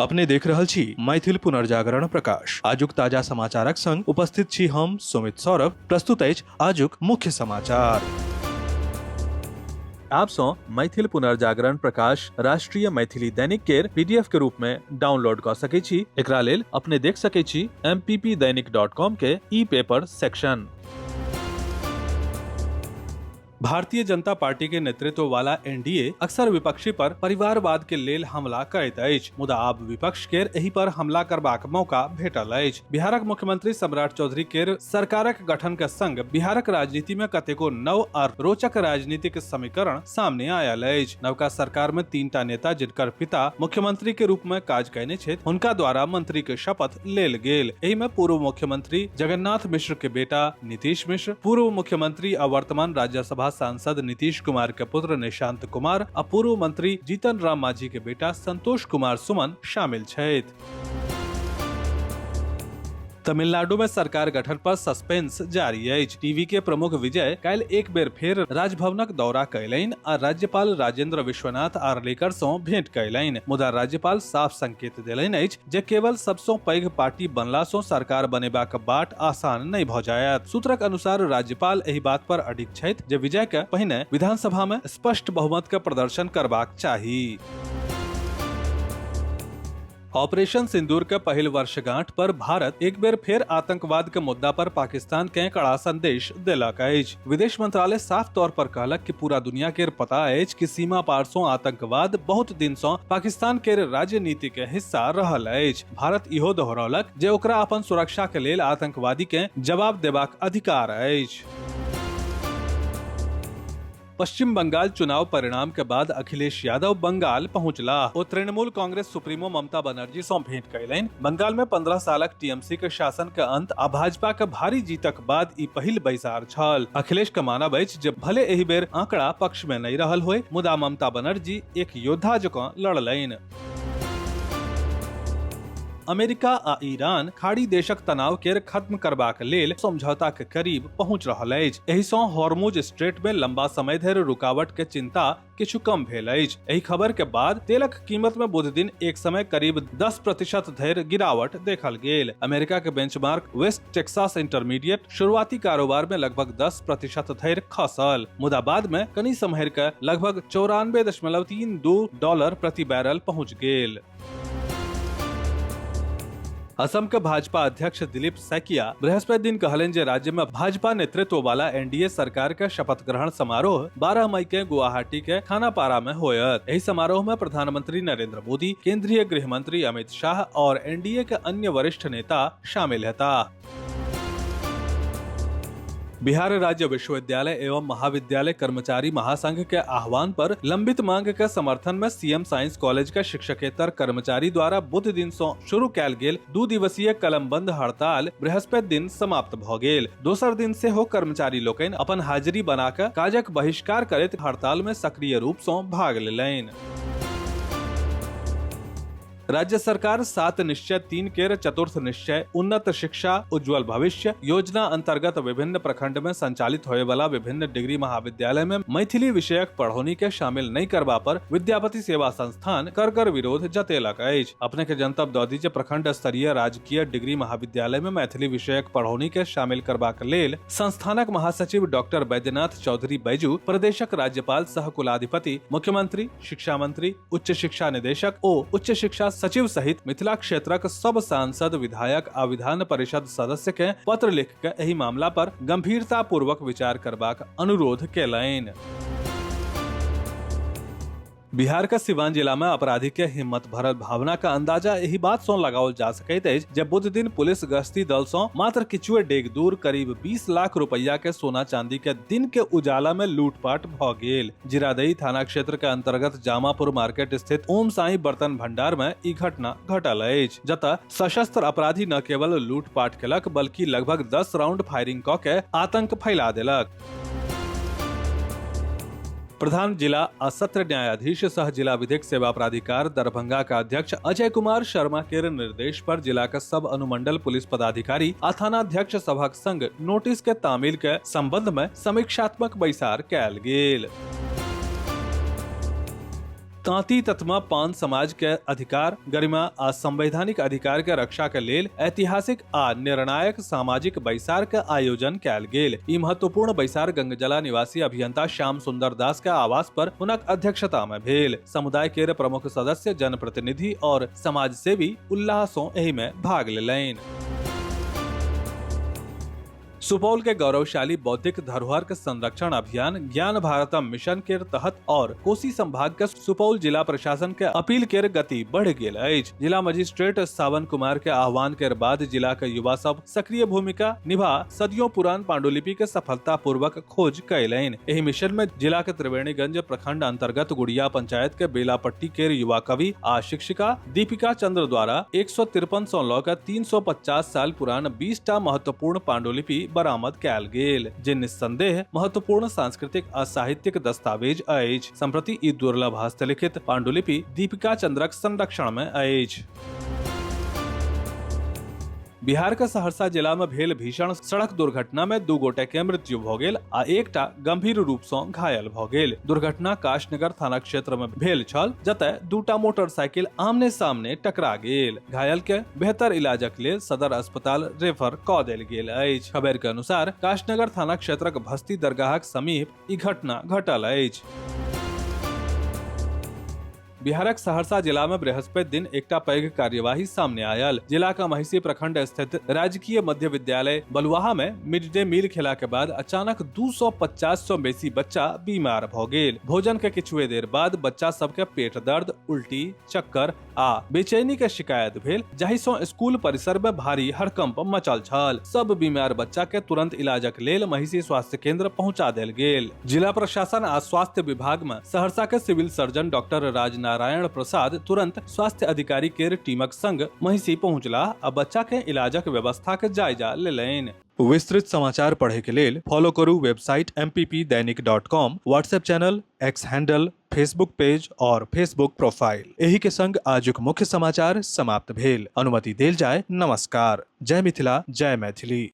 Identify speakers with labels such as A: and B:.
A: अपने देख रहल छी मैथिल पुनर्जागरण प्रकाश। आजुक ताजा समाचारक संग उपस्थित छी हम सुमित सौरभ। प्रस्तुत अछि आजुक मुख्य समाचार। आप सँ मैथिल पुनर्जागरण प्रकाश राष्ट्रीय मैथिली दैनिक केर पीडीएफ के रूप में डाउनलोड कऽ सकै छी। एकरा लेल अपने देख सकै छी mppdainik.com के ई paper section. Bharatiya Janata party के नेतृत्व वाला एनडीए अक्सर विपक्षी पर परिवारवाद के लेल हमला करैत अछि, मुदा आब विपक्ष केर एहि पर हमला करबाक मौका भेटल अछि। बिहारक मुख्यमंत्री सम्राट चौधरी केर सरकारक गठन के संग बिहारक राजनीति में कतेको नव आ रोचक राजनीतिक समीकरण सामने आयल अछि। नवका सरकार में तीनटा नेता जिनकर पिता मुख्यमंत्री के रूप में काज कयने छथि, हुनका द्वारा मंत्री के शपथ लेल गेल। एहि में पूर्व मुख्यमंत्री जगन्नाथ मिश्र के बेटा नीतीश मिश्र, पूर्व मुख्यमंत्री आ वर्तमान राज्यसभा सांसद नीतीश कुमार के पुत्र निशांत कुमार आ पूर्व मंत्री जीतन राम मांझी के बेटा संतोष कुमार सुमन शामिल छथि। तमिलनाडु में सरकार गठन पर सस्पेंस जारी अछि। टीवी के प्रमुख विजय काल्हि एक बेर फेर राजभवनक दौरा कयलनि आ राज्यपाल राजेंद्र विश्वनाथ आर्लेकर सँ भेंट कयलनि, मुदा राज्यपाल साफ संकेत देलनि अछि जे केवल सबसँ पैघ पार्टी बनला सँ सरकार बनेबाक बाट आसान नहि भऽ जायत। सूत्रक अनुसार राज्यपाल एहि बात पर अडिग छथि जे विजय के पहिने विधानसभा में स्पष्ट बहुमत के प्रदर्शन करबाक चाही। ऑपरेशन सिंदूर के पहिल वर्षगांठ पर भारत एक बेर फेर आतंकवाद के मुद्दा पर पाकिस्तान के कड़ा संदेश देलक अछि। विदेश मंत्रालय साफ तौर पर कहलक कि पूरा दुनिया के पता अछि कि सीमा पार सं आतंकवाद बहुत दिन सं पाकिस्तान के राजनीति के हिस्सा रहल अछि। भारत इहो दोहरौलक जे ओकरा अपन सुरक्षा के लेल आतंकवादी के जवाब देबाक अधिकार अछि। पश्चिम बंगाल चुनाव परिणाम के बाद अखिलेश यादव बंगाल पहुंचला। ओ तृणमूल कांग्रेस सुप्रीमो ममता बनर्जी सं भेंट कयलनि। बंगाल में 15 सालक टीएमसी के शासन के अंत आ भाजपा के भारी जीतक बाद ई पहिल बैसार छल। अखिलेश के मानब अछि जे भले एहि बेर आंकड़ा पक्ष में नहि रहल होय, मुदा ममता बनर्जी एक योद्धा जकां लड़लनि। अमेरिका आ ईरान खाड़ी देशक तनाव केर खत्म करबाक लेल समझौता के करीब पहुंच रहल अछि। एहि सं हॉर्मुज स्ट्रेट में लंबा समय धरि रुकावट के चिंता किछु कम भेल अछि। एहि खबर के बाद तेलक कीमत में बुध दिन एक समय करीब 10% धरि गिरावट देखल गेल। अमेरिका के बेंचमार्क वेस्ट टेक्सास इंटरमीडिएट शुरुआती कारोबार में लगभग 10% धरि खसल, मुदा बाद में कनि सम्हरि के लगभग 94.32 डॉलर प्रति बैरल पहुंच गेल। असम के भाजपा अध्यक्ष दिलीप सैकिया बृहस्पति दिन कहलनि जे राज्य में भाजपा नेतृत्व वाला एनडीए सरकार के शपथ ग्रहण समारोह 12 मई के गुवाहाटी के खानापारा में होयत। एहि समारोह में प्रधानमंत्री नरेंद्र मोदी, केंद्रीय गृह मंत्री अमित शाह और एनडीए के अन्य वरिष्ठ नेता शामिल हेता। बिहार राज्य विश्वविद्यालय एवं महाविद्यालय कर्मचारी महासंघ के आह्वान पर लंबित मांग के समर्थन में सीएम साइंस कॉलेज के शिक्षकेतर कर्मचारी द्वारा बुध दिन से शुरू कैल गेल 2 दिवसीय कलमबंद हड़ताल बृहस्पति दिन समाप्त भ गेल। दोसर दिन सेहो कर्मचारी लोकनि अपन हाजिरी बना के काजक बहिष्कार करैत हड़ताल में सक्रिय रूप से भाग लेलनि। राज्य सरकार 7 निश्चय 3 केर चतुर्थ निश्चय उन्नत शिक्षा उज्जवल भविष्य योजना अंतर्गत विभिन्न प्रखंड में संचालित होए वाला विभिन्न डिग्री महाविद्यालय में मैथिली विषयक पढ़ौनी के शामिल नहीं करबा पर विद्यापति सेवा संस्थान करगर विरोध जतेलक अछि। अपने के जनतब दऽ दी जे प्रखंड स्तरीय राजकीय डिग्री महाविद्यालय में मैथिली विषयक पढ़ौनी के शामिल करबाक लेल संस्थानक महासचिव डॉक्टर बैद्यनाथ चौधरी बैजू प्रदेशक राज्यपाल सह कुलाधिपति, मुख्यमंत्री, शिक्षा मंत्री, उच्च शिक्षा निदेशक ओ उच्च शिक्षा सचिव सहित मिथिला क्षेत्रक सब सांसद, विधायक आ विधान परिषद सदस्य के पत्र लिख के एहि मामला पर गंभीरता पूर्वक विचार करबाक अनुरोध केलनि। बिहार के सिवान जिला में अपराधी के हिम्मत भरल भावना का अंदाजा एहि बात से लगाओल जा सकैत अछि जे बुध दिन पुलिस गश्ती दल से मात्र किछुए डेग दूर करीब 20 लाख रुपया के सोना चांदी के दिन के उजाला में लूटपाट भ गेल। जिरादई थाना क्षेत्र के अंतर्गत जामापुर मार्केट स्थित ओम साई बर्तन भंडार में ई घटना घटल अछि, जतऽ सशस्त्र अपराधी न केवल लूटपाट केलक बल्कि लगभग 10 राउंड फायरिंग क के आतंक फैला देलक। प्रधान जिला आ सत्र न्यायाधीश सह जिला विधिक सेवा प्राधिकार दरभंगा का अध्यक्ष अजय कुमार शर्मा के निर्देश पर जिला के सब अनुमंडल पुलिस पदाधिकारी आ थानाध्यक्ष सभक संग नोटिस के तामील के संबंध में समीक्षात्मक बैसार कयल गेल। तांती ततमा पान समाज के अधिकार, गरिमा आ संवैधानिक अधिकार के रक्षा के लेल ऐतिहासिक आ निर्णायक सामाजिक बैसार के आयोजन कयल गेल। ई महत्वपूर्ण बैसार गंगजला निवासी अभियंता श्याम सुंदर दास के आवास पर हुनक अध्यक्षता में भेल। समुदाय के प्रमुख सदस्य, जनप्रतिनिधि और समाज सेवी उल्लास सं एहि में भाग लेलनि। सुपौल के गौरवशाली बौद्धिक धरोहर के संरक्षण अभियान ज्ञान भारतम मिशन के तहत और कोसी संभाग के सुपौल जिला प्रशासन के अपील के गति बढ़ गेल अछि। जिला मजिस्ट्रेट सावन कुमार के आह्वान के बाद जिला के युवा सब सक्रिय भूमिका निभा सदियों पुरान पांडुलिपि के सफलता पूर्वक खोज कयलनि। एहि मिशन में जिला के त्रिवेणीगंज प्रखंड अंतर्गत गुड़िया पंचायत के बेलापट्टी के युवा कवि आ शिक्षिका दीपिका चंद्र द्वारा 153 सौ लऽ कऽ 350 साल पुरान 20 टा महत्वपूर्ण पांडुलिपि बरामद कयल गेल, जे निस्संदेह महत्वपूर्ण सांस्कृतिक आ साहित्यिक दस्तावेज अछि। सम्प्रति ई दुर्लभ हस्तलिखित पांडुलिपि दीपिका चंद्रक संरक्षण में अछि। बिहार के सहरसा जिला में भेल भीषण सड़क दुर्घटना में 2 गोटे के मृत्यु भ गेल आ एकटा गंभीर रूप सं घायल भ गेल। दुर्घटना काशनगर थाना क्षेत्र में भेल छल, जतय 2टा मोटरसाइकिल आमने सामने टकरा गेल। घायल के बेहतर इलाजक लेल सदर अस्पताल रेफर क देल गेल अछि। खबर के अनुसार काशनगर थाना क्षेत्रक भस्ती दरगाहक समीप ई घटना घटल अछि। बिहारक सहरसा जिला में बृहस्पति दिन एकटा पैघ कार्यवाही सामने आयल। जिला का महिषी प्रखंड स्थित राजकीय मध्य विद्यालय बलुआहा में मिड डे मील खेला के बाद अचानक 250 सौ बेसी बच्चा बीमार भ गेल। भोजन के किछुए देर बाद बच्चा सबके पेट दर्द, उल्टी, चक्कर आ बेचैनी के शिकायत भेल, जाहि सं स्कूल परिसर में भारी हड़कंप मचल छल। सब बीमार बच्चा के तुरंत इलाजक लेल महिषी स्वास्थ्य केंद्र पहुंचा देल गेल। जिला प्रशासन आ स्वास्थ्य विभाग में सहरसा के civil surgeon doctor Rajnarayan Prasad तुरंत स्वास्थ्य अधिकारी के टीमक संग महिषी पहुंचला आ बच्चा के इलाजक व्यवस्था के जायजा लेलनि। विस्तृत समाचार पढ़े के लेल फॉलो करू website mppdainik.com, WhatsApp channel, X handle, Facebook page और फेसबुक प्रोफाइल। एही के संग आजुक मुख्य समाचार समाप्त भेल। अनुमति देल जाय। नमस्कार। जय मिथिला, जय मैथिली।